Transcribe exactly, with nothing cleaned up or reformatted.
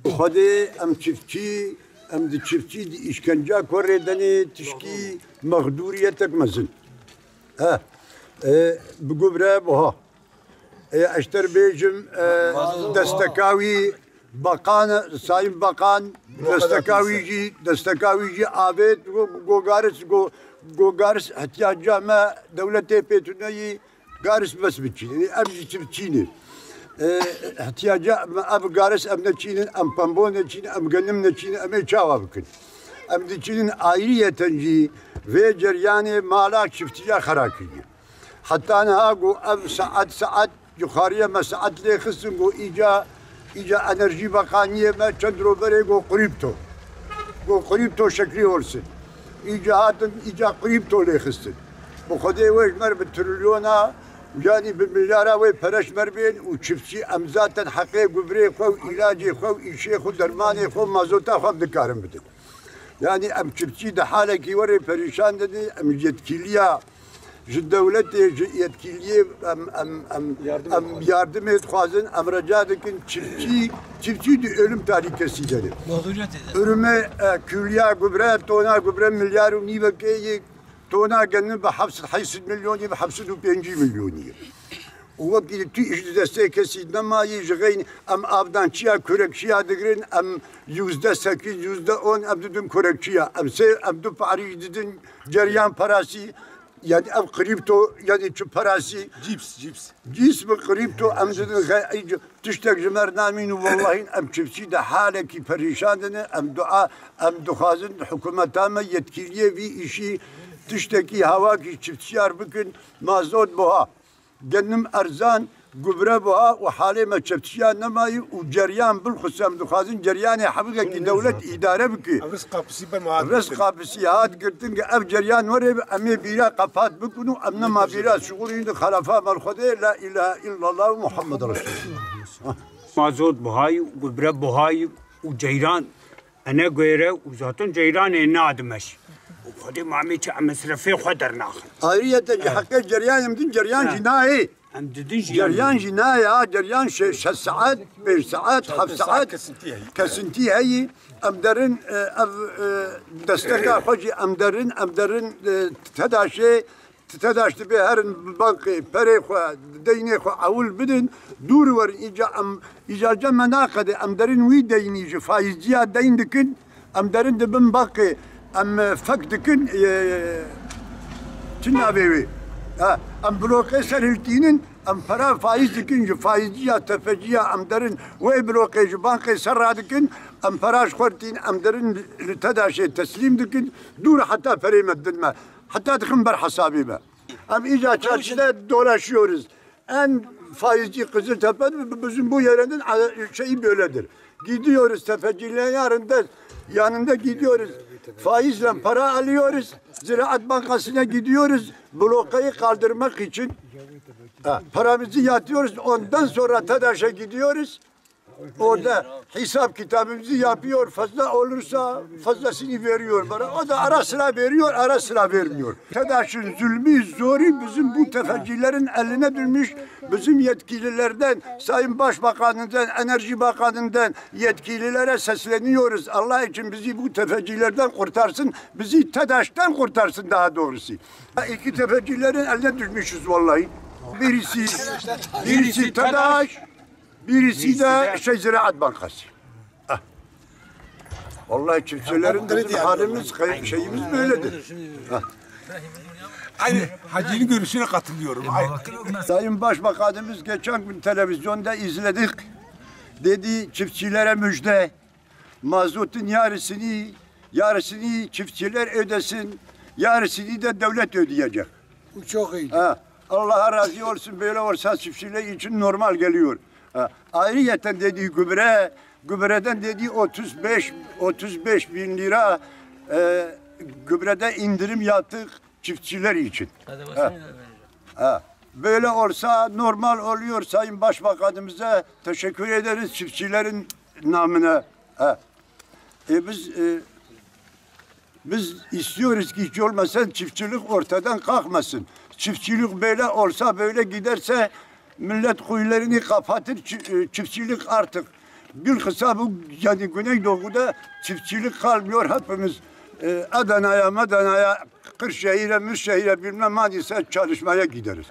Xwedê em çiftçî, em di çiftçî di îşkenca kurê denê tişkî mexdûriyetek mezin. He. E, bi gubre buha. E, eşter bêjim, e, desteka wî bakan, Sayın Bakan, desteka wî jî, desteka wî jî avêt, go, go garis, go, go garis ihtiyaca me dewletê pêtune yî garis bes biçînin. Em jî çiftçî ne. E, ihtiyaca me ev garis em neçînin, em pembo neçînin, em genim neçînin, em ê çawa bikin? Em diçînin ayriyeten jî vê ceryanê mala çiftçiya xera kiriye. Heta niha got ev saet saet yuxariye me saet lê xistin got îca, îca enerjî bakaniyê me çend roberê got kripto. Got kripto şeklî olsun. Îca hatin îca kripto lê xistin. Bi Xwedê wê ji me re bi trilyona, yanî bi milyara wê pere ji me re bên û çiftçî em zaten heqê gubrê xwe û îlacê xwe û îşê xwe, dermanê xwe, mazota xwe em dikarin bidin. Yanî em çiftçî di halekî werê perîşan didin, em yetkîliya ji dewletê, ji yetkîliyê em, em, em, Yardım em etmeye. Yardimê dixwazin, em rica dikin çiftçî, çiftçî di ölüm tehlikesî de ne. Mağduriyet eder. Urumê, e, kîloya gubre, tona gubre milyar û nîvekê yê, tona genim bi heft sed heyt sed milyonî, bi heft sed û pêncî milyonî. Û wekî tu îş di destê kesî nemayî, ji xeyn em avdançiya kurekçiya digirin, em yüzde sekiz, yüzde on em didin kurekçiya. Em sê, em du parî didin ceryan parasî, yani ev kripto, yani çi parasî. Cips, cips. Cips bi kripto em didin xe-, ey, tiştek ji me re namîn û wellahî em çiftçî de halekî perîşan dine, em dua, em dixwazin hikûmeta me yetkîliyê vî îşî tiştekî hawakî çiftçiyar bikin, mazot buha. Genim erzan, gubre buha û halê me çepçiya nemayî û ceryan bilxus em dixwazin ceryanê hebikekî dewlet îdare bike. Rizq kapısı be muhat. Rizq kapısı hat girtin ki ev ceryan were em ê bîra qepat bikin û em nema bîra şuxulîn di xelafa me li Xwedê la ilahe illallah û Muhammed Resulullah. Mazot buhay, gubre buhay û ceyran. Ene guêre û zaten ceyranê nadimeş. Û Xwedê mamê çi em mesrefê xwe dernaxin. Ayrıyeten ji heqê ceryan em din ceryan jî nayê. Em didin jî. Ceryan jî nayê ha, ceryan şe-, şeş saet, pênc saet, heft saet kesintî heyî. Kesintî heyî. Em derin, e, ev, e, desteka xwe jî em derin, em derin, e, TEDAŞê TEDAŞ dibê herin bi bankê perê xwe, deynê xwe ewil bidin, dûr werin. Îca em, îca cem me naqede, em derin wî deynî ji faîzciya deyn dikin, em derin dibin bankê, em, e, fek dikin, e, çi navê wê? Ha, em bloqê ser hiltînin, em pera faîz dikin ji faîzciya tefeciya, em derin wê bloqê ji bankê ser radikin, em pera ji xwe tîn, em derin li TEDAŞê teslîm dikin, dûr heta perê me didin me. Heta dixin ber hesabê me. Em îca çarşıda dolaşıyoruz. En faizci Kızıltepe, bi-, bizim bu yerenin a-, şeyi böyledir. Gidiyoruz tefecilerin yanında, yanında gidiyoruz. Faizle para alıyoruz. Ziraat Bankası'na gidiyoruz. Blokayı kaldırmak için. Ha, paramızı yatıyoruz. Ondan sonra TEDAŞ'a gidiyoruz. Orada hesap kitabımızı yapıyor, fazla olursa fazlasını veriyor bana. O da ara sıra veriyor, ara sıra vermiyor. TEDAŞ'ın zulmü, zoru bizim bu tefecilerin eline düşmüş. Bizim yetkililerden, Sayın Başbakanından, Enerji Bakanından yetkililere sesleniyoruz. Allah için bizi bu tefecilerden kurtarsın, bizi TEDAŞ'tan kurtarsın daha doğrusu. İki tefecilerin eline düşmüşüz vallahi. Birisi, birisi TEDAŞ, birisi de şey, Ziraat Bankası. Ah. Vallahi çiftçilerin bizim halimiz, kay-, şeyimiz böyledir. Ah. Aynı Hacı'nın görüşüne katılıyorum. Aynı. Sayın Başbakanımız geçen gün televizyonda izledik. Dedi, çiftçilere müjde. Mazotun yarısını, yarısını çiftçiler ödesin, yarısını da devlet ödeyecek. Bu çok iyi. Ha, Allah razı olsun, böyle olsa çiftçiler için normal geliyor. Ha, ayrıyeten dediği gübre, gübreden dediği otuz beş, otuz beş bin lira, e, gübrede indirim yaptık çiftçiler için. Hadi başına Ha. Ha. Böyle olsa normal oluyor. Sayın Başbakanımıza teşekkür ederiz çiftçilerin namına. Ha. E, biz, e, biz istiyoruz ki hiç olmasa çiftçilik ortadan kalkmasın. Çiftçilik böyle olsa, böyle giderse Millet kuyularını kapatır, çi-, e, çiftçilik artık. Bilhassa bu, yani Güneydoğu'da çiftçilik kalmıyor. Hepimiz, e, Adana'ya, Madana'ya, Kırşehir'e, Mürşehir'e bilmem Manisa'ya çalışmaya gideriz.